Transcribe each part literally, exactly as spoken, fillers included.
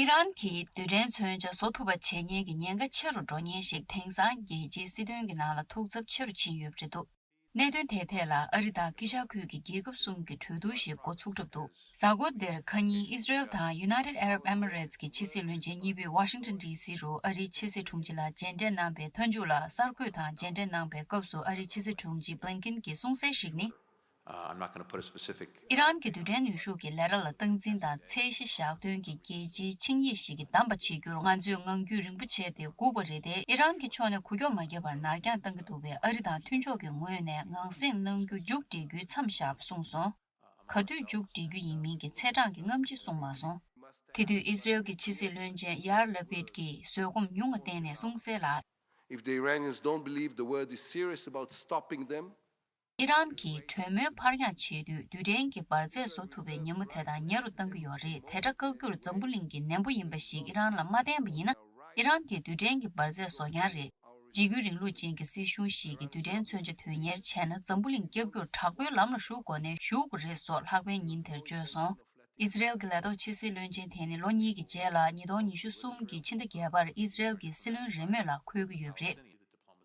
ཨི་རན་གྱིས་རྡུལ་ཕྲན་མཚོན་ཆ་བཟོ་ཐུབ་པ་བྱེད་མཁན་གྱི་ཉེན་ཁ་ཆེ་རུ་འགྲོ་མཁན་ཞིག་དེང་སང་རྒྱལ་སྤྱིའི་སྲིད་དོན་གྱི་ནང་ལ་ཐུགས་འཚབ་ཆེ་རུ་ཕྱིན་ཡོད་པ་རེད་འདུག་གནད་དོན་དེའི་ཐད་ལ་ཨ་རི་དང་དཀྱིལ་ཤར་ཁུལ་གྱི་རྒྱལ་ཁབ་གསུམ་གྱི་གྲོས་བསྡུར་ཞིག་འགོ་ཚུགས་གྲབས་འདུག་གཟའ་འཁོར་འདིར་ཁ་ཉིན་ཨིས་རལ་དང་United Arab Emirates གྱི་ཕྱི་སྲིད་བློན་ཆེན་གཉིས་པོས་Washington D C རུ་ཨ་རིའི་ཕྱི་སྲིད་དྲུང་ཆེ་ལ་མཇལ་འཕྲད་གནང་པའི་མཐའ་མཇུག་ལ་གསར་འགོད་དང་མཇལ་འཕྲད་གནང་པའི་སྐབས་སུ་ཨ་རིའི་ཕྱི་སྲིད་དྲུང་ཆེ་Blinken གྱིས་གསུངས་གསལ་ཞིག་ནི། Uh, I'm not going to put a specific ཨི་རན་གྱི་རྡུལ་ཕྲན་ནུས་ཤུགས་ཀྱི་ལས་གྲྭ་ལ་སྟངས་འཛིན་དང་ཚད་གཞི་བཞག་དོན་གྱི་རྒྱལ་སྤྱིའི་ཆིངས་ཡིག་ཞིག་གི་བདམས་པ་བྱེད་རྒྱུར་ང་ཚོས་ངང་རྒྱུད་རིང་པོ་བྱས་ཏེ་སྒུག་པ་རེད་དེ། ཨི་རན་གྱི་ཕྱོགས་ནས་འགུལ་སྐྱོད་མ་བརྒྱབ་པར་ནར་འགྱངས་བཏང་གི་འདུག་པས། ཨ་རི་དང་མཐུན་ཕྱོགས་ཀྱི་ངོས་ནས་ངང་སེང་གནང་རྒྱུ་མཇུག་སྒྲིལ་རྒྱུའི་མཚམས་བཞག་པ་གསུངས་སོང་། ག་དུས་མཇུག་སྒྲིལ་རྒྱུ་ཡིན་མིན་གྱི་ཚེས་གྲངས་ཀྱི་སྔ་གཞི་གསུངས་མ་སོང་། དེ་དུས་ཨིས་རལ་གྱི་ཕྱི་སྲིད་བློན་ཆེན་ཡར་ལ་པིད་ཀྱིས་བཟོད་སྒོམ་ཉུང་བ་བསྟན་ནས་གསུངས་གསལ་ལ། If the Iranians don't believe the world is serious about stopping them, ཨི་རན་གྱིས་གྲོས་མོལ་ཕར་འགྱངས་བྱེད་དུས་རྡུལ་ཕྲན་གྱི་འབར་རྫས་བཟོ་ཐུབ་པའི་ཉིན་མོ་དེ་དང་ཉེ་རུ་གཏང་གི་ཡོད་རེད། དེ་འདྲ་བཀག་རྒྱུར་འཛམ་བུ་གླིང་གིས་ནན་པོ་ཡིན་པ་ཞིག་ཨི་རན་ལ་མ་བསྟན་པ་ཡིན་ན། ཨི་རན་གྱིས་རྡུལ་ཕྲན་གྱི་འབར་རྫས་བཟོ་མཁན་རེད། འཇིགས་སྐུལ་རིང་ལུགས་ཅན་གྱི་སྲིད་གཞུང་ཞིག་གིས་རྡུལ་ཕྲན་མཚོན་ཆ་དོན་གཉེར་བྱས་ན། འཛམ་བུ་གླིང་བསྐྱབ་རྒྱུར་དྲག་པོའི་ལམ་ལ་ཞུགས་དགོས་ནས་ཞུགས་དགོས་རེད་སོགས་ལྷག་པའི་ཉིན་དེར་བརྗོད་སོང་། ཨི་ཛི་རེལ་གྱི་ལས་ཐོག་ཕྱི་སྲིད་བློན་ཆེན་དེ་ནི་ལོ་གཉིས་ཀྱི་རྗེས་ལ་ཉིས་སྟོང་ཉི་ཤུ་གསུམ་གྱི་ཕྱི་ཟླ་བརྒྱད་པར་ཨི་ཛི་རེལ་གྱི་སྲིད་བློན་རེས་མོས་ལ་འཁོད་ཀྱི་ཡོད་པ་རེད།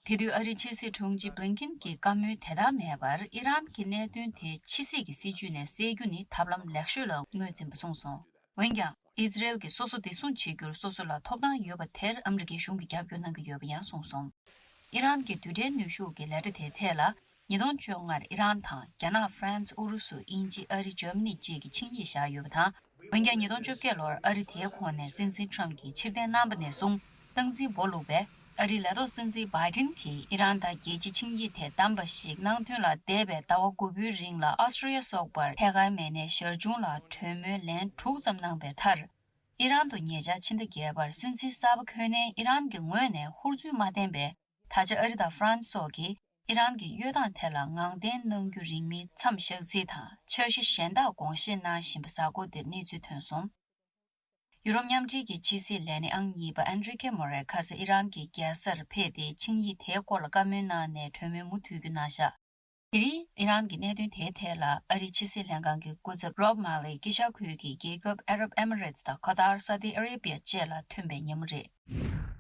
དེ་དུས་ཨ་རིའི་ཕྱི་སྲིད་དྲུང་ཆེ་བྷི་ལིན་ཀིན་གྱིས་བཀའ་མོལ་དེ་ལྟར་མེད་པར། ཨི་རན་གྱི་གནད་དོན་དེ་ཕྱི་སྲིད་ཀྱི་སྲིད་ཇུས་ནས་སེལ་རྒྱུ་ནི་ཐབས་ལམ་ལེགས་ཤོས་ལ་ངོས་འཛིན་པ་གསུངས་སོང་། འོན་ཀྱང་། ཨི་ཛི་རེལ་གྱིས་སོ་སོ་བདེ་སྲུང་བྱེད་རྒྱུར་སོ་སོ་ལ་ཐོབ་ཐང་ཡོད་པ་དེར་ཨ་མི་རི་ཀའི་གཞུང་གིས་རྒྱབ་སྐྱོར་གནང་གི་ཡོད་པ་ཡང་གསུངས་སོང་། ཨི་རན་གྱི་རྡུལ་ཕྲན་ནུས་ཤུགས་ཀྱི་ལས་གྲྭ་དེའི་ཐད་ལ། ཉིས་སྟོང་བཅོ་ལྔར་ཨི་རན་དང་རྒྱ་ནག་ཧྥ་རན་སི་ཨུ་རུ་སུ་དབྱིན་ཇི་ཨ་རི་འཇར་མ་ནི་བཅས་ཀྱིས་ཆིངས་ཡིག་བཞག་ཡོད་པ་དང་། འོན་ཀྱང་ཉིས་སྟོང་བཅོ་བརྒྱད་ལོར་ཨ་རི་དེའི་ཁོངས་ནས་སྲིད་འཛིན་ཁྲམ་གྱིས་ཕྱིར་འཐེན་གནང་པ་ནས་བཟུང་སྟངས་འཛིན་སྦོ་ལུག་པས། ཨ་རིའི་ལས་ཐོག་སྲིད་འཛིན་བྷའི་ཌེན་གྱིས་ཨི་རན་དང་རྒྱལ་སྤྱིའི་ཆིངས་ཡིག་དེ་བདམས་པ་ཞིག་གནང་དོན་ལ་འདས་པའི་ཟླ་བ་དགུ་པོའི་རིང་ལ་ཨོ་སི་ཀྲི་ཡ་སོགས་པར་ཐད་ཀར་མེད་ནས་ཞར་བྱུང་ལ་གྲོས་མོལ་ལན་དྲུག་ཙམ་གནང་པའི་མཐར། ཨི་རན་དུ་ཉེ་ཆར་ཕྱི་ཟླ་བརྒྱད་པར་སྲིད་འཛིན་གསར་པ་འཁོད་ནས་ཨི་རན་གྱི་ངོས་ནས་ཧུར་བརྩོན་མ་བསྟན་པས། ད་ཆ་ཨ་རི་དང་ཧྥ་རན་སི་སོགས་ཀྱིས་ཨི་རན་གྱི་གཡོལ་སྟངས་ཐད་ལ་ངང་བརྟན་གནང་རྒྱུ་རིང་མིན་མཚམས་བཞག་རྩིས་དང་འཆར་གཞི་གཞན་དག་དགོངས་བཞེས་གནང་བཞིན་པ་གཟའ་འཁོར་འདིར་གནས་ཚུལ་ཐོན་སོང་། ཡུ་རོབ་མཉམ་འབྲེལ་གྱི་ཕྱི་སྲིད་ལས་སྣེ་ཨང་གཉིས་པ་ཨན་རི་ཀེ་མོ་རེ་ཁ་སང་ཨི་རན་གྱི་རྒྱལ་སར་ཕེབས་ཏེ་ཆིངས་ཡིག་དེའི་སྐོར་ལ་བཀའ་མོལ་གནང་ནས་གྲོས་མོལ་མུ་མཐུད་རྒྱུ་གནང་བཞག་དེ་རིང་ཨི་རན་གྱི་གནད་དོན་དེའི་ཐད་ལ་ཨ་རིའི་ཕྱི་སྲིད་ལྷན་ཁང་གི་སྐུ་ཚབ་རོབ་མཱ་ལེས་དཀྱིལ་ཤར་ཁུལ་གྱི་རྒྱལ་ཁབ་ཨ་རབ་ཨེ་མི་རེ་ཏི་དང་ཁ་ཏར། ས་ཨུ་ཏི་ཨ་རེ་བི་ཡ་བཅས་ལ་ཐོན་པའི་ཉིན་མོ་རེད།